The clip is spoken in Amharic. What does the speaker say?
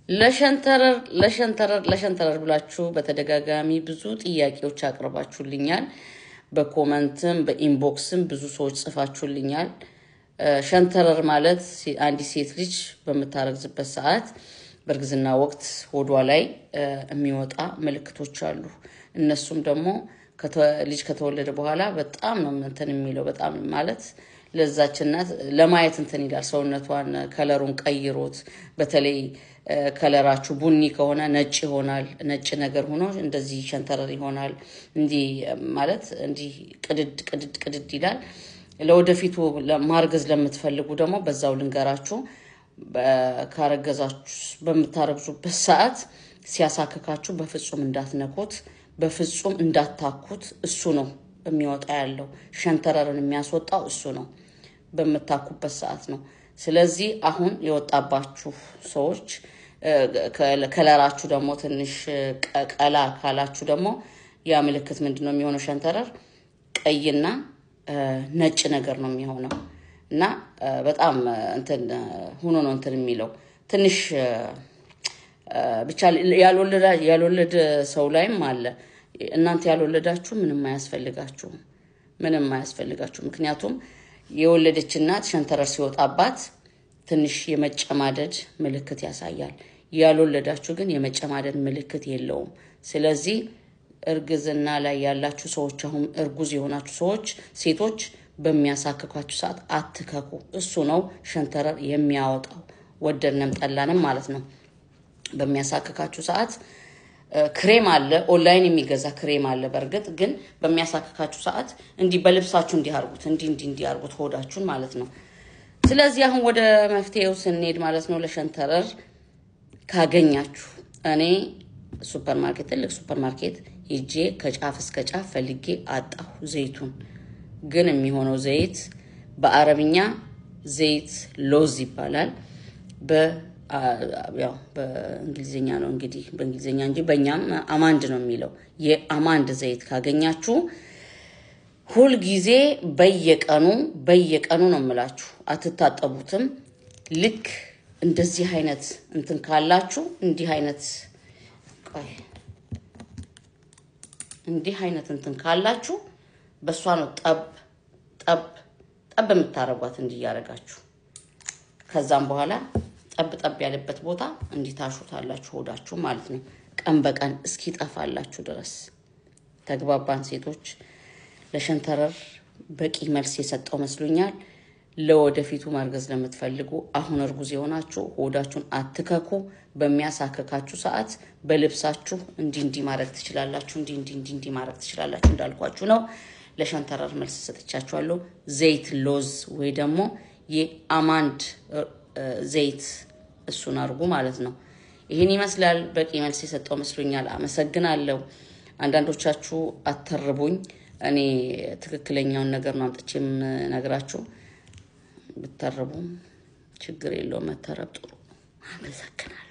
ለሸንተረር ለሸንተረር ለሸንተረር ብላችሁ በተደጋጋሚ ብዙ ጥያቄዎች አቅርባችሁልኛል። በ comment ም በ inbox ም ብዙ ሰዎች ጽፋችሁልኛል። ሸንተረር ማለት አንዲት ሴት ልጅ በምታረግዝበት ሰዓት በእርግዝና ወቅት ሆዷ ላይ የሚወጣ ምልክቶች አሉ። እነሱም ደግሞ ልጅ ከተወለደ በኋላ በጣም ነው እንትን የሚለው፣ በጣም ማለት ለዛች እናት ለማየት እንትን ይላል። ሰውነቷን color ኡን ቀይሮት፣ በተለይ color ኣችሁ ቡኒ ከሆነ ነጭ ይሆናል። ነጭ ነገር ሆኖ እንደዚህ ሸንተረር ይሆናል። እንዲህ ማለት እንዲህ ቅድድ ቅድድ ቅድድ ይላል። ለወደፊቱ ማርገዝ ለምትፈልጉ ደግሞ በዛው ልንገራችሁ፣ ካረገዛችሁ በምታረግዙበት ሰዓት ሲያሳክካችሁ በፍጹም እንዳትነኩት፣ በፍጹም እንዳታኩት። እሱ ነው የሚወጣ ያለው፣ ሸንተረርን የሚያስወጣው እሱ ነው፣ በምታኩበት ሰዓት ነው። ስለዚህ አሁን የወጣባችሁ ሰዎች color ኣችሁ ደግሞ ትንሽ ቀላ ካላችሁ ደግሞ ያ ምልክት ምንድን ነው የሚሆነው? ሸንተረር ቀይና ነጭ ነገር ነው የሚሆነው እና በጣም እንትን ሆኖ ነው እንትን የሚለው፣ ትንሽ ብቻ ያልወለደ ሰው ላይም አለ። እናንተ ያልወለዳችሁ ምንም አያስፈልጋችሁም፣ ምንም አያስፈልጋችሁ። ምክንያቱም የወለደች እናት ሸንተረር ሲወጣባት ትንሽ የመጨማደድ ምልክት ያሳያል። ያልወለዳችሁ ግን የመጨማደድ ምልክት የለውም። ስለዚህ እርግዝና ላይ ያላችሁ ሰዎች፣ አሁን እርጉዝ የሆናችሁ ሰዎች፣ ሴቶች በሚያሳክኳችሁ ሰዓት አትከኩ። እሱ ነው ሸንተረር የሚያወጣው፣ ወደድንም ጠላንም ማለት ነው። በሚያሳክካችሁ ሰዓት ክሬም አለ፣ ኦንላይን የሚገዛ ክሬም አለ። በእርግጥ ግን በሚያሳክካችሁ ሰዓት እንዲህ በልብሳችሁ እንዲህ አርጉት፣ እንዲህ እንዲህ እንዲህ አርጉት ሆዳችሁን ማለት ነው። ስለዚህ አሁን ወደ መፍትሄው ስንሄድ ማለት ነው፣ ለሸንተረር ካገኛችሁ እኔ ሱፐር ማርኬት፣ ትልቅ ሱፐር ማርኬት ሄጄ ከጫፍ እስከ ጫፍ ፈልጌ አጣሁ ዘይቱን። ግን የሚሆነው ዘይት በአረብኛ زيت لوز ይባላል። ያው በእንግሊዝኛ ነው እንግዲህ፣ በእንግሊዝኛ እንጂ በእኛም almond ነው የሚለው። የ almond ዘይት ካገኛችሁ ሁልጊዜ በየቀኑ በየቀኑ ነው የምላችሁ፣ አትታጠቡትም። ልክ እንደዚህ አይነት እንትን ካላችሁ፣ እንዲህ አይነት፣ ቆይ፣ እንዲህ አይነት እንትን ካላችሁ በእሷ ነው ጠብ ጠብ ጠብ የምታረጓት፣ እንዲህ እያደረጋችሁ። ከዛም በኋላ ጠብ ጠብ ያለበት ቦታ እንዲህ ታሹታላችሁ ሆዳችሁ ማለት ነው፣ ቀን በቀን እስኪጠፋላችሁ ድረስ። ተግባባን ሴቶች? ለሸንተረር በቂ መልስ የሰጠው መስሎኛል። ለወደፊቱ ማርገዝ ለምትፈልጉ፣ አሁን እርጉዝ የሆናችሁ ሆዳችሁን አትከኩ። በሚያሳክካችሁ ሰዓት በልብሳችሁ እንዲህ እንዲህ ማድረግ ትችላላችሁ። እንዲህ እንዲህ እንዲህ እንዲህ ማድረግ ትችላላችሁ እንዳልኳችሁ ነው። ለሸንተረር መልስ ሰጥቻችኋለሁ። زيت لوز ወይ ደግሞ የ almond ዘይት እሱን አድርጉ ማለት ነው። ይህን ይመስላል። በቂ መልስ የሰጠው መስሎኛል። አመሰግናለሁ። አንዳንዶቻችሁ አተርቡኝ። እኔ ትክክለኛውን ነገር ነው አምጥቼ የምነግራችሁ። ብተርቡም ችግር የለውም። መተረብ ጥሩ። አመሰግናለሁ።